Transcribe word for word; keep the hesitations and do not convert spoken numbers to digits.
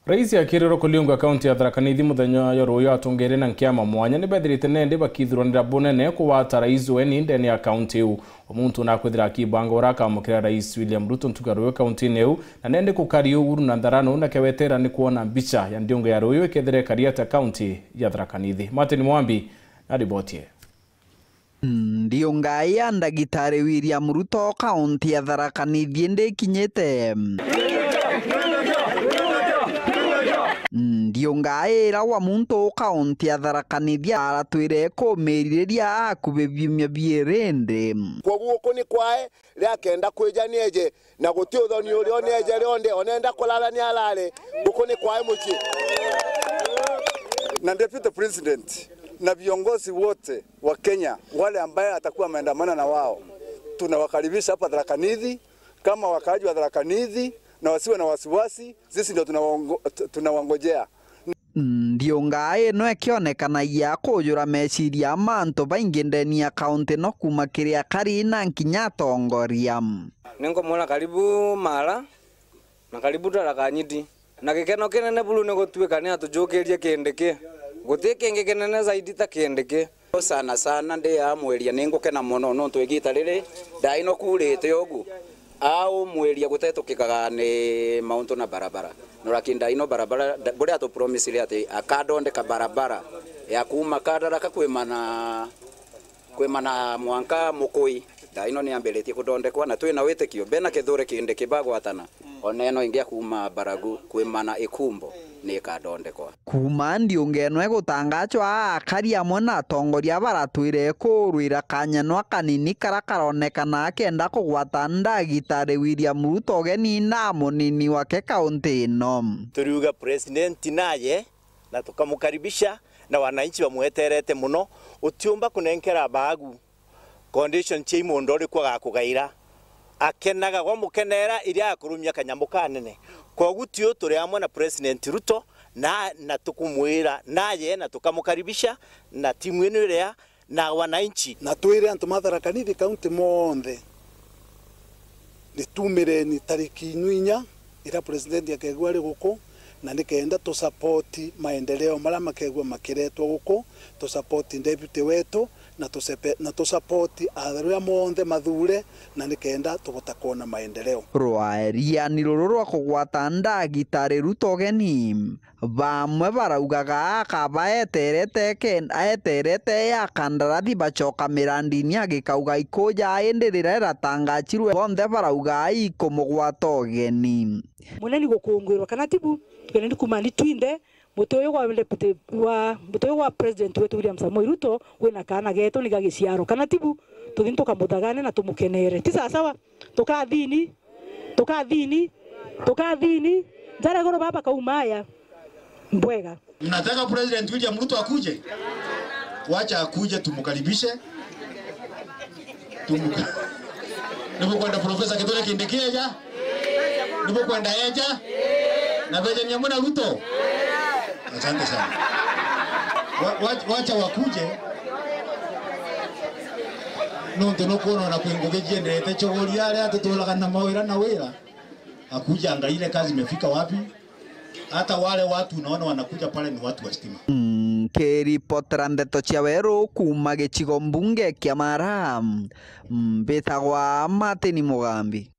Rais akirirwe kuriungwa kaunti ya Tharaka Nithi muthenya jwa ruuyu atongeeria na nkiama mwanya ni bethirite nendi bakithuranira bunene kugwata rais weni ndene ya kaunti iu. O muntu nakwithira akibanga uria akamukira Rais William Ruto ntuku ya ruuyu kaunti-ini iu, na nendi kukari uguru na ntharano na kewetera ni kwona mbicha ya ndiunga ya ruuyu ikethira ikari atia kaunti ya Tharaka Nithi. Martin Mwambi na riboti ii. Ndiunga ya Ndagitari William Ruto kaunti ya Tharaka Nithi ndikinyite. Ndiunga ira wa muntu kaunti ya Tharaka Nithi aratwire kumiririria akubi biumia biiri ndi. Kwoguo guku ni kwae, riria akenda kwija nieje, na guti uthoni uria uneeje rionde, onenda kulala ni alale, guku ni kwae mucii. Na Deputy President na viongozi wote wa Kenya, wale ambaye atakuwa ameandamana na wao, tunawakaribisha hapa Tharaka Nithi. Kama wakaaji wa Tharaka Nithi, na wasiwe na wasiwasi, sisi ndio tunawango-, tu-, tunawangojea. Ndiunga ino ikionekanagia kujura meciria ma antu baingi ndeni ya kaunti no kuuma kiri akari na nkinya atongoria. Ninkumwira karibu Mara, na karibu Tharaka Nithi. Na gikeno kinene buru ni gutuika ni atujukirie Kindiki. Guti kingi kinene zaidi ta Kindiki. Sana sana ndi amwiria ningukena mono nontu igita riri ndaino kurite ugu. Aumwiria gutetukikaga ni mauntu na barabara. No lakini ndaino barabara, nda-, buria atupromisire ati akandondeka barabara ya kuuma Kadaraka kwimana, kwimana mwanka Mukui. Ndaino ni ambiritie kuthondekwa na twina witikio, bena Kithure Kindiki bagwatana. Ona ino ingi ya kuuma Baragu kwimana Ikumbo ni ikandondekwa. Kuuma ndiunga ino igutangachwa, akari amwe na atongoria baratwire kurwira kanyano kanini kara karonekana akenda kugwata Ndagitari William Ruto ugeni na munini wake kaunti ino. Turiuga president naye na tukamukaribisha, na wananchi bamweterete muno. Utiumba kunenkera Baragu condition cia imundo uriku agakugaira. Akenaga gwamukenera iria akurumia kanyamu kanene. Kwogu tiu turi amwe na President Ruto na, na tukumwira naye na tukamukaribisha na timu ino iria na wananchi. Na twire antu ma Tharaka Nithi County monthe, ni tumireni tariki inya iria president akegua ari guku, na nikenda tusapoti maendeleo maria makegua makiretwa guku, tusapoti deputy wetu, na tusepe-, na tusapoti atharia monthe mathure, na nikenda tubota kwona maendeleo. Rwariani ruru rwa kugwata Ndagitari Ruto ugeni, bamwe baraugaga akaba eterete ke-, eterete ya kandarathi bacoka mirandini agikauga ikuja, indi riria iratangachirwe bonthe barauga ikumugwata ugeni. Muneni gukungwirwa kana tibu, tukenendi kuuma ni twinthe, muti uyu gwa deputy wa, muti uyu gwa president wetu William Samoei Ruto wina kaana getu ni ga giciaro kana tibu, tuthi tukamuthagane na tumukenere. Ti sawasawa? Tukathini, tukathini, tukathini. Njara iguru baba kauma aya. Mbwega. Mnataka President William Ruto akuje? Wacha akuje, tumukaribishe. Tumuka-, nibukwenda Professor Kithure Kindiki eja? Nibukwenda eja? Na beja ni amwe na Ruto? Asante sana. Wa-, wa-, wacha wakuje. Nontu nukwona ona kwi ngugi cienderete chuguria aria tuturaga na mawira na wira. Akuja angalie kazi imefika wapi. Hata wale watu unaona wanakuja pale ni watu wa stima. Nkiripotera ndeto cia weru kuuma gicigo mbunge kia Mara, mbitagwa Martin Mugambi.